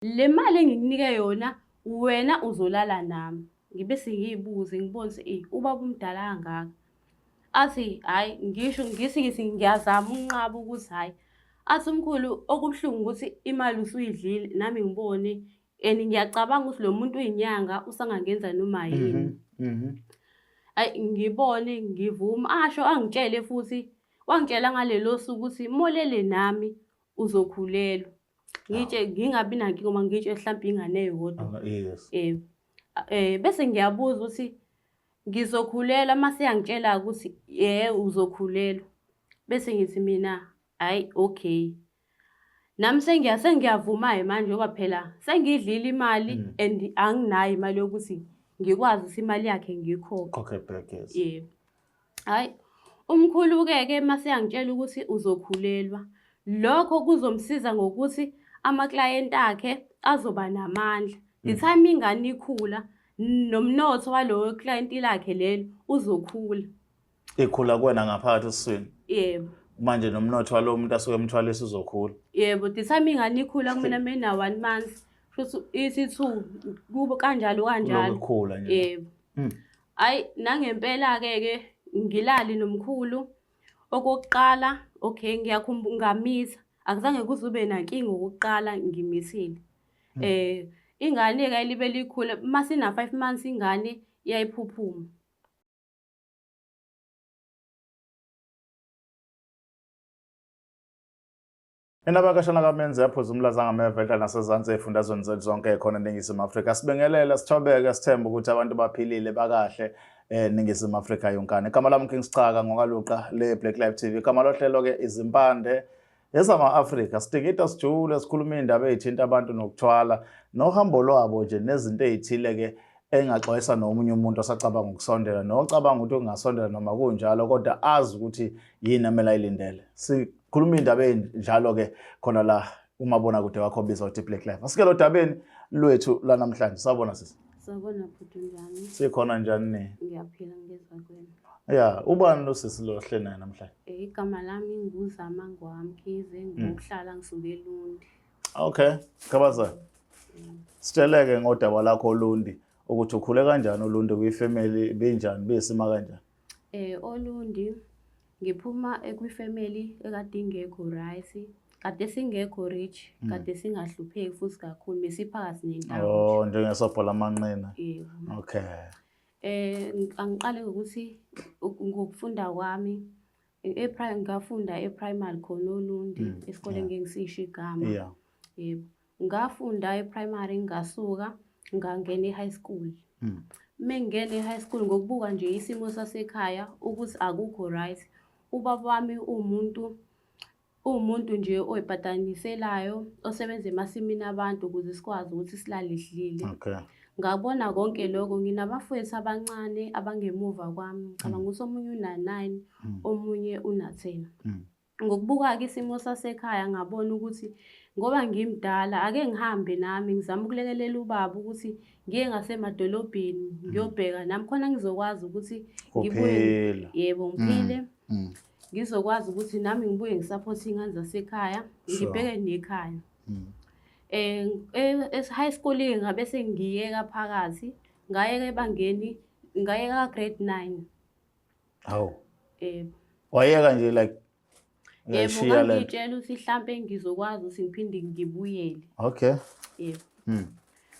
Le mali engikunike yona wena uzolala nami. Ngibe sengiyibuze ngibone ukuthi eyi ubaba umdala kangaka. Athi hhayi ngisho ngithi ngithi ngiyazama ukunqaba ukuthi hhayi. Athi umkhulu okubuhlungu ukuthi imali usuyidlile nami ngibone and ngiyacabanga ukuthi lo muntu uyinyanga usangangenza noma yini. Ayi ngibone ngivuma asho angitshele futhi wangitshela ngalelo suku ukuthi molele nami uzokhulelwa. Ngitshe ngingabi nankinga uma ngitshe mhlawumbe ingane eyodwa. Yes. Bese ngiyabuza ukuthi ngizokhulelwa mase yangitshela ukuthi ye uzokhulelwa. Bese ngithi mina hhayi okay. Nami sengiyavuma-ke manje ngoba phela sengiyidlile imali and anginayo imali yokuthi ngikwazi ukuthi imali yakhe ngiyikhokhe. Khokhe back, yes. Yebo. Hhayi, umkhulu-ke ke mase yangitshela ukuthi uzokhulelwa. Lokho kuzomsiza ngokuthi amaklayenti akhe azoba namandla. The time ingane ikhula nomnotho walowo klayenti lakhe lelo uzokhula. Ikhula kuwena ngaphakathi esiswini. Yebo. Manje nomnotho walowo muntu asuke emthwalisa uzokhula. Yebo, the time ingane ikhula kumina mina 1 month, futhi ithi 2 kube kanjalo kanjalo. Lokukhula nje. Yebo. Hayi nangempela ke ke ngilali nomkhulu okokuqala okay ngiyakhumbula ngamitha akuzange kuze ube nankinga okokuqala ngimithile. Ingane ke libe likhula masina 5 months ingane iyayiphuphuma. Inabakashana kaMenzi yaphuza umlaza ngameva enhla nasezansi ey'fundazweni zethu zonke khona eNingizimu Afrika. Sibingelele, sithobeke, sithembe ukuthi abantu baphilile bakahle eNingizimu Afrika yonkana. Igama lami King Sichaka ngokaluqa le Black Life TV. Igama lohlelo-ke izimpande ezama-Afrika. Sidingida sijule, sikhuluma iy'ndaba ey'thinta abantu nokuthwala nohambo lwabo nje nezinto ey'thile-ke engaxwayisa nomunye umuntu osacabanga ukusondela nocabanga ukuthi ungasondela noma kunjalo kodwa azi ukuthi yini amele ayilindele. Sikhuluma iy'ndaba ey'njalo-ke khona la umabonakude wakho obizwa ukuthi Black Life. Asike lo dabeni lwethu lanamhlanje. Sawubona sisi. Sawubona bhuti, njani? Sikhona njani ni? Ngiyaphila ngezwa kwena. Ya, ubani lo sisi lo ohleli naye namhlanje? Igama lami nguZama Ngwamkhize, ngokuhlala ngisuke eLundi. Okay, Khabaza. Sitsheleke ngodaba lakho Olundi ukuthi ukhule kanjani Olundi kwi-family benjani besima kanjani? Olundi ngiphuma kwi-family ekade ingekho right, kade singekho rich, kade singahlupheki futhi kakhulu, besiphakathi nendawo. Oh, njengesobho lamanqina. Yebo. Okay. Angiqale ngokuthi ngokufunda kwami ngafunda e-primary khona Olundi, esikoleni ngeke ngisisho igama. Yebo. Ngafunda e-primary ngasuka ngangena e-high school. Mengingena e-high school ngokubuka nje isimo sasekhaya ukuthi akukho right. Ubaba wami uwumuntu nje oyibhadaniselayo osebenza emasimini abantu ukuze sikwazi ukuthi silale sidlile. Okay. Ngabona konke lokho nginabafowethu abancane abangemuva kwami. Ngicabanga ukuthi omunye una-9, omunye una-10. Ngokubuka-ke isimo sasekhaya ngabona ukuthi ngoba ngimdala ake ngihambe nami ngizame ukulekelela ubaba ukuthi ngiye ngasemadolobheni ngiyobheka nami khona ngizokwazi ukuthi ngibuye. Uphile. Yebo, ngiphile. Ngizokwazi ukuthi nami ngibuye ngisapothe iy'ngane zasekhaya, ngibheke nekhaya. High school-ke ngabe sengiyeka phakathi, ngayeka ebangeni, ngayeka ka-grade 9. Hawu. Yebo. Wayeka nje like Yebo, uyayishiya le nto. ngangiy'tshela ukuthi hlampe ngizokwazi ukuthi ngiphinde ngibuyele. Okay. Yebo.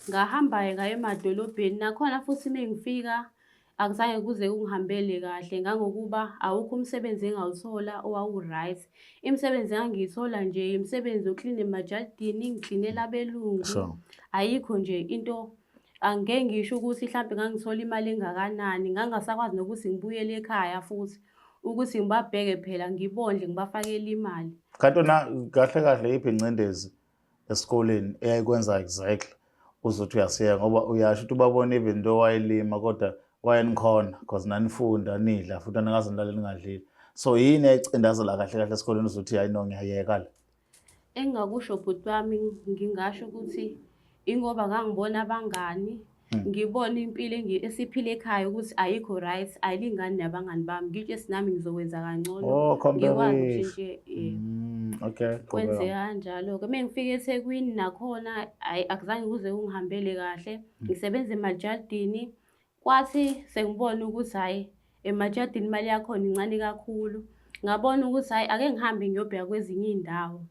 Ngahamba-ke ngaya emadolobheni nakhona futhi uma ngifika akuzange kuze kungihambele kahle ngangokuba awukho umsebenzi engawuthola owawu-right. Imisebenzi engangiyithola nje imisebenzi yokuklina emajalidini, ngiklinela abelungu. Sure. Ayikho nje into angeke ngisho ukuthi hlampe ngangithola imali engakanani, ngangingasakwazi nokuthi ngibuyele ekhaya futhi ukuthi ngibabheke phela ngibondle ngibafakele imali. Kanti wena kahle kahle yiphi ingcindezi esikoleni eyayikwenza exactly uzothi uyasiyeka ngoba uyasho ukuthi ubabona even into wayelima kodwa wayenikhona because nanifunda nidla futhi anikaze nilale ningadlile. So yini eyayicindazela kahle kahle esikoleni uzothi hayi no ngiyayeka la? Engingakusho bhuti wami ngingasho ukuthi ingoba ngangibona abangani ngibona impilo esiphila ekhaya ukuthi ayikho right, ayilingani nabangani bami. Ngitshe sinami ngizokwenza kangcono. Oh, Ngikwazi comparison. ukushintsha, yebo. Okay. Kwenzeka kanjalo-ke. Uma ngifika eThekwini nakhona hhayi akuzange kuze kungihambele kahle. Ngisebenza emajalidini, kwathi sengibona ukuthi hhayi emajalidini imali yakhona incane kakhulu. Ngabona ukuthi hhayi ake ngihambe ngiyobheka kwezinye iy'ndawo.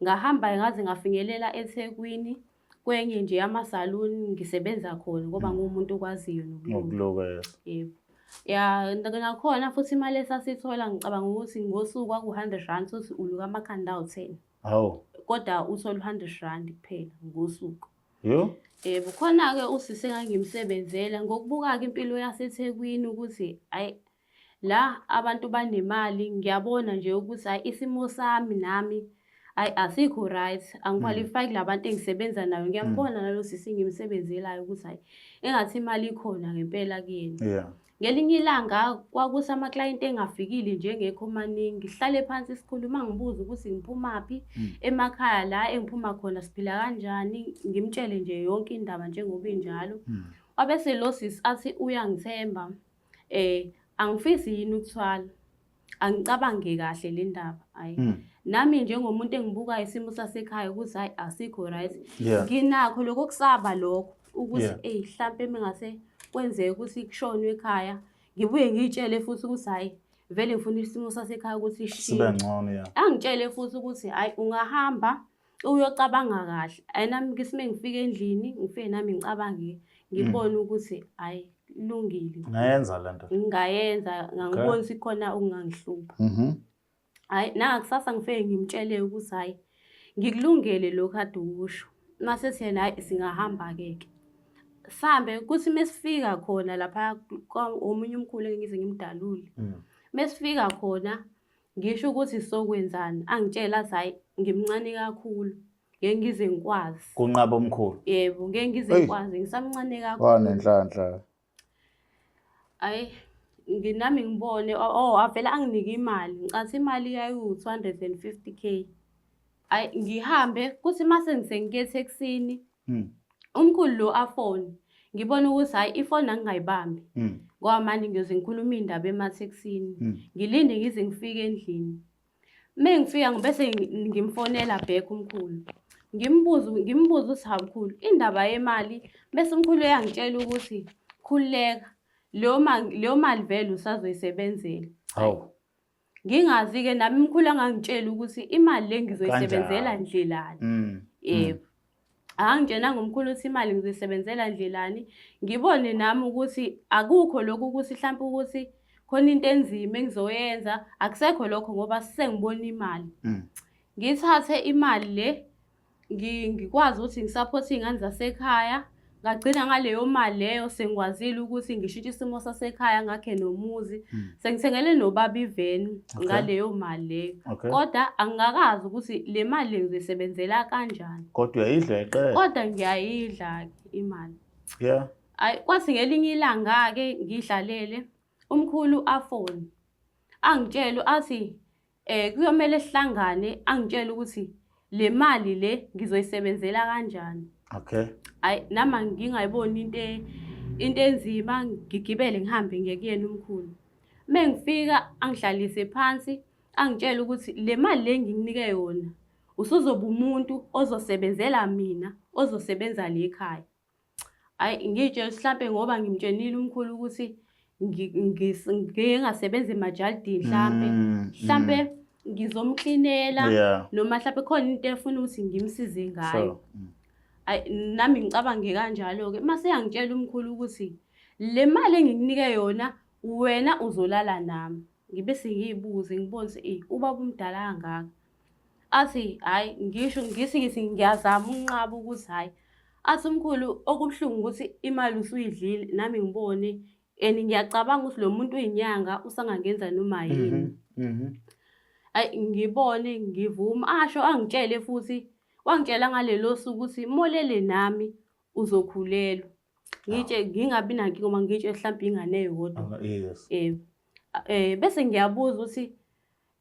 Ngahamba ngaze ngafinyelela eThekwini kwenye nje yamasaluni ngisebenza khona ngoba ngiwumuntu okwaziyo nokuluka. Ngokuluka, yes. Yebo. Ya nakhona futhi imali esasithola ngicabanga ukuthi ngosuku kwaku-R100 uthi uluka amakhanda awu-10. Hawu. Kodwa uthola u-R100 kuphela ngosuku. Yo. Yebo, khona-ke usisi engangimsebenzela ngokubuka-ke impilo yaseThekwini ukuthi hhayi la abantu banemali ngiyabona nje ukuthi hhayi isimo sami nami hhayi asikho right, angiqualify kula bantu engisebenza nayo. Ngiyambona nalo sisi engimsebenzelayo ukuthi hhayi engathi imali ikhona ngempela kuyena. Ngelinye ilanga kwakuthi amaklayenti engafikile nje engekho maningi, sihlale phansi sikhuluma ngibuze ukuthi ngiphumaphi, emakhaya la engiphuma khona siphila kanjani, ngimtshele nje yonke indaba njengoba injalo. Wabese lo sisi athi uyangithemba, angifisi yini ukuthwala, angicabange kahle le ndaba, hhayi. Nami njengomuntu engibukayo isimo sasekhaya ukuthi hhayi asikho right. Nginakho lokho kusaba lokho ukuthi eyi hlampe mengase kwenzeke ukuthi kushonwe ekhaya, ngibuye ngiy'tshele futhi ukuthi hhayi vele ngifuna isimo sasekhaya ukuthi Sibe sishintshe. ngcono, yeah. Angitshele futhi ukuthi hhayi ungahamba uyocabanga kahle. Hhayi nami ngithi uma ngifika endlini ngifike nami ngicabange ngibone ukuthi hhayi kulungile. Ungayenza le nto. Ngingayenza, ngangibona ukuthi khona okungangihlupha. Hhayi nangakusasa ngifike ngimtshele ukuthi hhayi ngikulungele lokhu ade ukusho. Mase ethi yena hhayi singahamba-ke ke. Sihambe kuthi mesifika khona lapha omunye umkhulu engize ngimdalule. Mesifika khona ngisho ukuthi sokwenzani, angitshela athi hhayi ngimncane kakhulu ngeke ngize ngikwazi. Kunqaba omkhulu. Yebo, ngeke ngize Eyi. ngikwazi ngisamncane kakhulu. Wanenhlanhla. Hhayi nami ngibone oh avele anginike imali, ngicathi imali yayiwu-250 K. Hhayi ngihambe kuthi mase sengiya ethekisini umkhulu lo afone, ngibone ukuthi hhayi ifoni angingayibambi ngoba manje ngiyoze ngikhulume iy'ndaba emathekisini. Ngilinde ngize ngifike endlini. Uma ngifika bese ngimfonela back umkhulu. Ngimbuze ngimbuze ukuthi hawu mkhulu indaba yemali bese umkhulu uyangitshela ukuthi khululeka leyo mali leyo mali vele usazoyisebenzela. Hawu. Ngingazi-ke nami umkhulu angangitsheli ukuthi imali le ngizoyisebenzela Kanjani? ndlelani. Yebo. Angangitshelanga umkhulu ukuthi imali ngizoyisebenzela ndlelani. Ngibone nami ukuthi akukho lokhu ukuthi hlampe ukuthi khona into enzima engizoyenza, akusekho lokho ngoba sengibona imali. Ngithathe imali le ngikwazi ukuthi ngisaphothe iy'ngane zasekhaya. Ngagcina ngaleyo mali leyo sengikwazile ukuthi ngishintshe isimo sasekhaya ngakhe nomuzi. Sengithengele nobaba iveni ngaleyo mali leyo. Kodwa angikakazi ukuthi le mali le ngizoyisebenzela kanjani. Kodwa uyayidla uyayiqeda. Kodwa ngiyayidla-ke imali. Hhayi kwathi ngelinye ilanga-ke ngiy'hlalele, umkhulu afone angitshele athi kuyomele sihlangane angitshele ukuthi le mali le ngizoyisebenzela kanjani. Hhayi nami ngingayiboni into enzima ngigibele ngihambe ngiye kuyena umkhulu. Uma ngifika angihlalise phansi angitshele ukuthi le mali le engikunike yona usuzoba umuntu ozosebenzela mina, ozosebenza la ekhaya. Hhayi ngiy'tshele ukuthi hlampe ngoba ngimtshenile umkhulu ukuthi ngike ngasebenza emajalidini hlampe, hlampe ngizomklinela noma hlampe khona into efuna ukuthi ngimsize ngayo. Hhayi nami ngicabange kanjalo-ke. Mase eyangitshela umkhulu ukuthi le mali engikunike yona wena uzolala nami. Ngibe sengiy'buze ngibone ukuthi eyi ubaba umdala kangaka. Athi hhayi ngisho ngithi ngithi ngiyazama ukunqaba ukuthi hhayi. Athi umkhulu okubuhlungu ukuthi imali usuyidlile nami ngibone and ngiyacabanga ukuthi lo muntu uyinyanga usangangenza noma yini. Hhayi ngibone ngivuma asho angitshele futhi wangitshela ngalelo suku ukuthi molele nami uzokhulelwa. Ngitshe ngingabi nankinga ngoba ngitshe hlampe ingane eyodwa. Yebo. Bese ngiyabuza ukuthi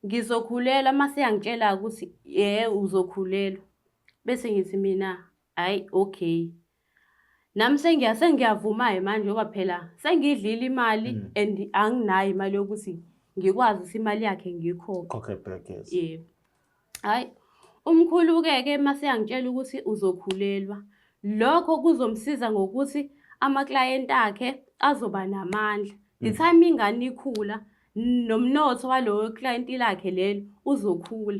ngizokhulelwa mase eyangitshela ukuthi ye uzokhulelwa. Bese ngithi mina hhayi okay. Nami sengiyavuma-ke manje ngoba phela sengiyidlile imali and anginayo imali yokuthi ngikwazi ukuthi imali yakhe ngiyikhokhe. Khokhe back, yes. Yebo. Hhayi, umkhulu-ke ke mase eyangitshela ukuthi uzokhulelwa. Lokho kuzomsiza ngokuthi amaklayenti akhe azoba namandla. The time ingane ikhula, nomnotho walowo klayenti lakhe lelo uzokhula.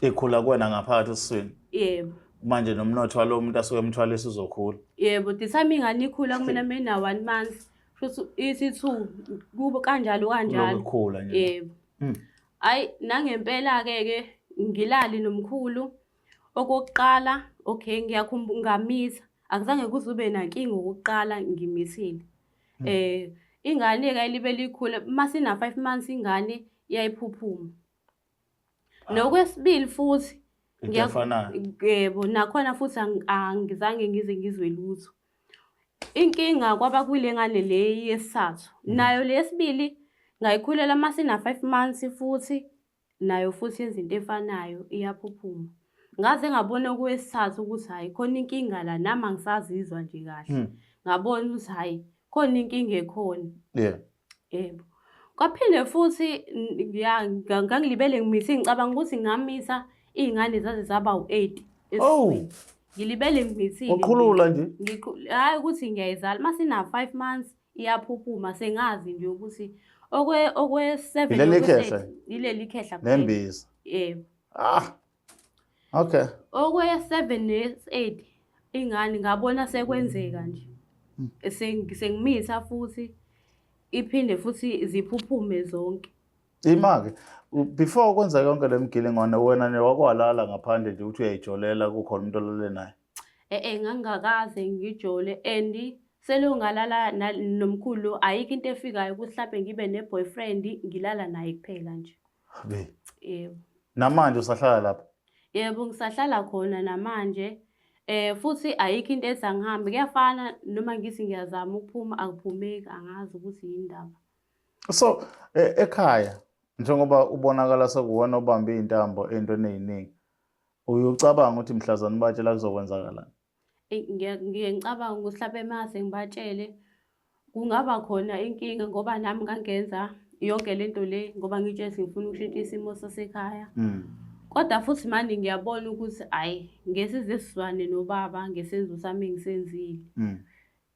Ikhula kuwena ngaphakathi esiswini. Yebo. Manje nomnotho walowo muntu asuke emthwalisa uzokhula. Yebo, the time ingane ikhula kumina mina 1 month, futhi ithi 2 kube kanjalo kanjalo. Lokhu ikhula nje. Yebo. Hayi nangempela-ke ke ngilali nomkhulu. Okokuqala, okay ngiyakhumbula ngamitha. Akuzange kuze ube nankinga okokuqala ngimithile. Ingane-ke ayilibe likhula, uma sina 5 months ingane iyayiphuphuma. Nokwesibili futhi Into efanayo. Yebo, nakhona futhi angizange ngize ngizwe lutho. Inkinga kwaba kule ngane le yesithathu. Nayo le yesibili ngayikhulela uma sina 5 months futhi nayo futhi yenza into efanayo iyaphuphuma. Ngaze ngabona okwesithathu ukuthi hhayi khona inkinga la nami angisazizwa nje kahle. Ngabona ukuthi hhayi khona inkinga ekhona. Yebo. Kwaphinde futhi ngangilibele ngimithe ngicabanga ukuthi ngamitha iy'ngane zaze zaba u-8 Oh. Ngilibele ngimithile. Uqhulula nje? Hhayi ukuthi ngiyayizala. Uma sina 5 months iyaphuphuma sengazi nje ukuthi okwe 7 Yileli okwe khehla? eight, yileli khehla kuphela. Nembiza. Yebo. Okay. Okwe 7 ne 8 ingane ngabona sekwenzeka nje. Sengimitha futhi iphinde futhi ziphuphume zonke. Ima-ke, before kwenza yonke le mgilingwane wena nje wakwalala ngaphandle nje ukuthi uyayijolela kukhona umuntu olale naye? Ngangingakaze ngijole and selokhu ngalala nomkhulu ayikho into efikayo ukuthi mhlampe ngibe ne-boyfriend ngilala naye kuphela nje. Habe. Yebo. Namanje usahlala lapha? Yebo, ngisahlala khona namanje. Futhi ayikho into ethi angihambe, kuyafana noma ngithi ngiyazama ukuphuma akuphumeki, angazi ukuthi yini indaba. So ekhaya njengoba ubonakala sekuwena obambe iy'ntambo ey'ntweni ey'ningi, uye ucabanga ukuthi mhlazane ubatshela kuzokwenzakalani? Eyi, ngiye ngicabanga ukuthi mhlampe mase ngibatshele kungaba khona inkinga ngoba nami ngangenza yonke lento le ngoba ngitshela ukuthi ngifuna ukushintsha isimo sasekhaya. Kodwa futhi manje ngiyabona ukuthi hhayi ngesize sizwane nobaba ngesenzo sami engisenzile.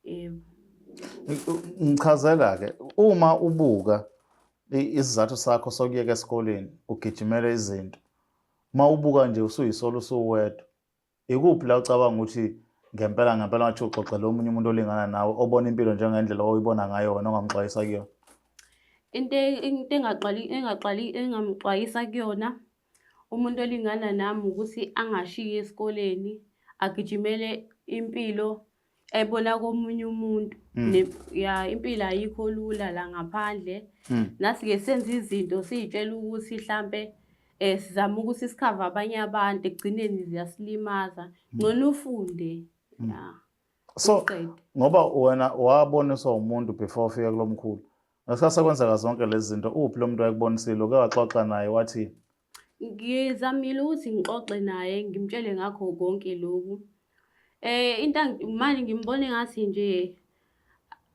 Yebo. Ngichazela-ke uma ubuka isizathu sakho sokuyeka esikoleni ugijimele izinto, uma ubuka nje usuyisola usuwedwa, ikuphi la ucabanga ukuthi ngempela ngempela ngathi uxoxela omunye umuntu olingana nawe obona impilo njengendlela oyibona ngayo wena ongamxwayisa kuyona? Into engamxwayisa kuyona umuntu olingana nami ukuthi angashiyi esikoleni, agijimele impilo ayibona komunye umuntu. Ya, impilo ayikho lula la ngaphandle. Nathi-ke senza izinto siy'tshela ukuthi hlampe sizama ukuthi sikhave abanye abantu, ekugcineni ziyasilimaza. Ngcono ufunde. Ya. So Uqede. ngoba wena waboniswa umuntu before ufika kulo mkhulu, ngesikhathi sekwenzeka zonke lezi zinto, uphi lo muntu wayekubonisile? Uke waxoxa naye wathi? Ngizamile ukuthi ngixoxe naye ngimtshele ngakho konke lokhu. Into manje ngimbone ngathi nje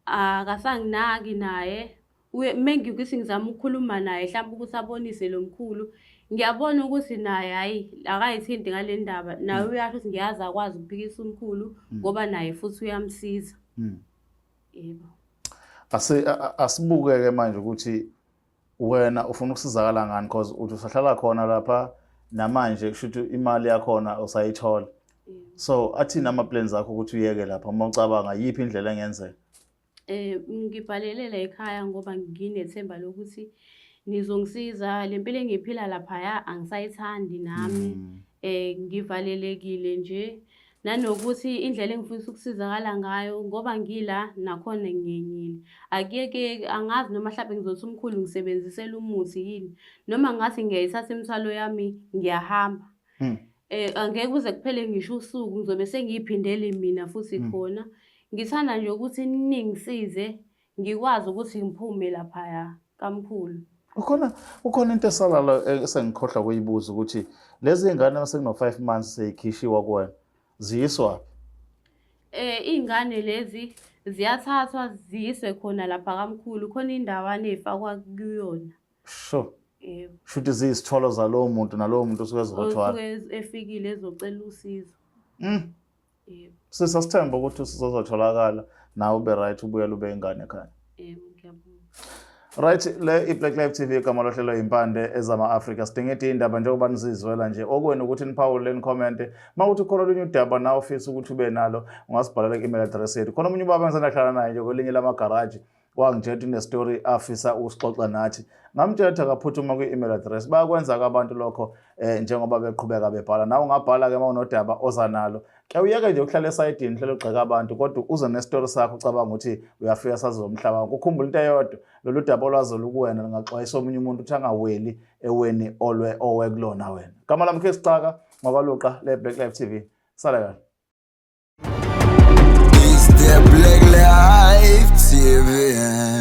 akasanginaki naye. Uye mengikuthi ngizama ukukhuluma naye mhlawumbe ukuthi abonise lo mkhulu, ngiyabona ukuthi naye hhayi akayithinti ngale ndaba. Naye uyasho ukuthi ngiyazi akwazi ukuphikisa umkhulu ngoba naye futhi uyamsiza. Yebo. Asibukeke manje ukuthi wena ufuna ukusizakala ngani, because uthi usahlala khona lapha namanje, kusho ukuthi imali yakhona usayithola. So athini ama-plans akho ukuthi uyeke lapha uma ucabanga yiphi indlela engenzeka? Ngibhalele la ekhaya ngoba nginethemba lokuthi nizongisiza. Le mpilo engiyiphila laphaya angisayithandi nami. Ngivalelekile nje. Nanokuthi indlela engifisa ukusizakala ngayo ngoba ngila nakhona ngiyenyile. Akuyekeki, angazi noma mhlampe ngizothi umkhulu ngisebenzisela umuthi yini noma ngathi ngiyayithatha imithwalo yami ngiyahamba. Angeke kuze kuphele ngisho usuku ngizobe sengiyiphindele mina futhi khona. Ngithanda nje ukuthi ningisize ngikwazi ukuthi ngiphume laphaya kamkhulu. Kukhona into esalala esengikhohlwa kuyibuza ukuthi lezi ngane sekuno 5 months seyikhishiwa kuwena ziyiswa? Iy'ngane lezi ziyathathwa ziyiswe khona lapha kamkhulu, khona indawana ey'fakwa kuyona. Sure. Yebo. Shuthi ziyisithwalo zalowo muntu nalowo muntu osuke ezothwala. Osuke efikile ezocela usizo. Yebo. Sisi, asithembe ukuthi usizo uzotholakala nawe ube right, ubuyele ube ingane ekhaya. Yebo, ngiyabonga. Right, le i-Black Life TV, igama lohlelo Impande Ezama-Afrika. Sidingida iy'ndaba njengoba nizizwela nje. Okwenu ukuthi niphawule, nikhomente. Uma kuthi khona olunye udaba nawe ofisa ukuthi ube nalo, ungasibhalela ku-email address yethu. Khona omunye ubaba engisandahlala naye nje kwelinye lamagaraji, wangitshela ukuthi unestori afisa ukusixoxa nathi. Ngamtshela ukuthi akaphuthuma kwi-email address. Bayakwenza-ke abantu lokho njengoba beqhubeka bebhala. Nawe ungabhala-ke uma unodaba oza nalo. Ke uyeke nje ukuhlala esayidini, uhlale ugxeka abantu, kodwa uze nestori sakho ucabanga ukuthi uyafika sazi umhlaba wonke. Ukhumbule into eyodwa, lolu daba olwazi olukuwena lungaxwayisa omunye umuntu ukuthi angaweli eweni olwe owe kulona wena. Gama lami Chris Xaka, ngwakwaLuqa le Black Life TV. Sala kahle. It's the Black Life TV.